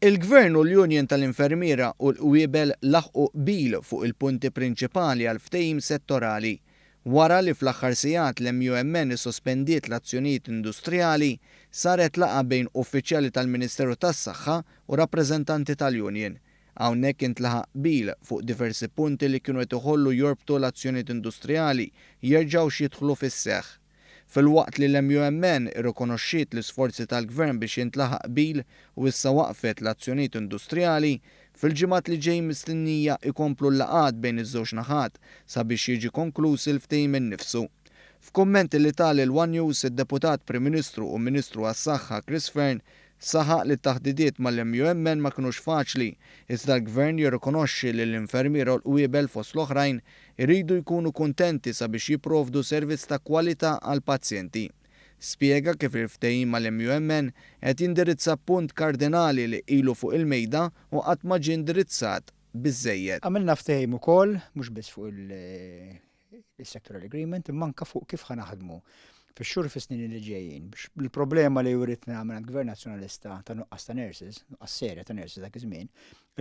Il-Gvern u l-Union tal-Infermiera u l-Qwiebel laħqu qbil fuq il-punti prinċipali għall-ftehim settorali. Wara li fl-aħħar sigħat l-MUMN issospendiet l-azzjonijiet industrijali, saret laqgħa bejn uffiċjali tal-Ministeru tas-Saħħa u rappreżentanti tal-union. Hawnhekk intlaħaq qbil fuq diversi punti li kienu qed iħollu jorbtu l-azzjonijiet industrijali jerġgħux jidħlu fis-seħħ. Filwaqt li l-MUMN irrikonoxxiet l-isforzi tal-Gvern biex jintlaħaq qbil u issa waqqfet l-azzjonijiet industrijali, fil-ġimgħat li ġejjin mistennija jkomplu l-laqgħat bejn iż-żewġ naħat sabiex jiġi konkluż il-ftehim innifsu. F'kummenti li ta lil one News, id-Deputat Prim Ministru u Ministru għas-Saħħa Chris Fearne Saħaq li t-taħdidiet mal-MUMN ma kinux faċli, iżda l-Gvern jirrikonoxxi li l-infermiera u l-qwiebel fost l-oħrajn iridu jkunu kuntenti sabiex jipprovdu servizz ta' kwalità għall-pazjenti. Spjega kif il-ftehim mal-MUMN qed jindirizza punt kardinali li ilu fuq il-mejda u qatt ma ġie indirizzat biżżejjed. Għamilna ftehim ukoll, mhux biss fuq il-sectoral agreement, imma anke fuq kif ħa naħdmu fix-xhur fis-snin li ġejjin biex il-problema li uritna minn Gvern Nazzjonalista ta' nuqqas ta' nurses, nuqqas serja ta' nurses dak iż-żmien,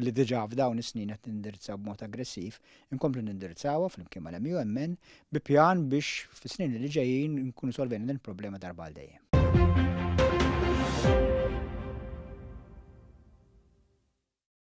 li diġà f'dawn is-snin qed nindirizzaw b'mod aggressiv, inkomplu nindirizzawha flimkien mal-MUMN bi pjan biex fis-snin li ġejjin nkunu solvejna din il-problema darba għal dejjem.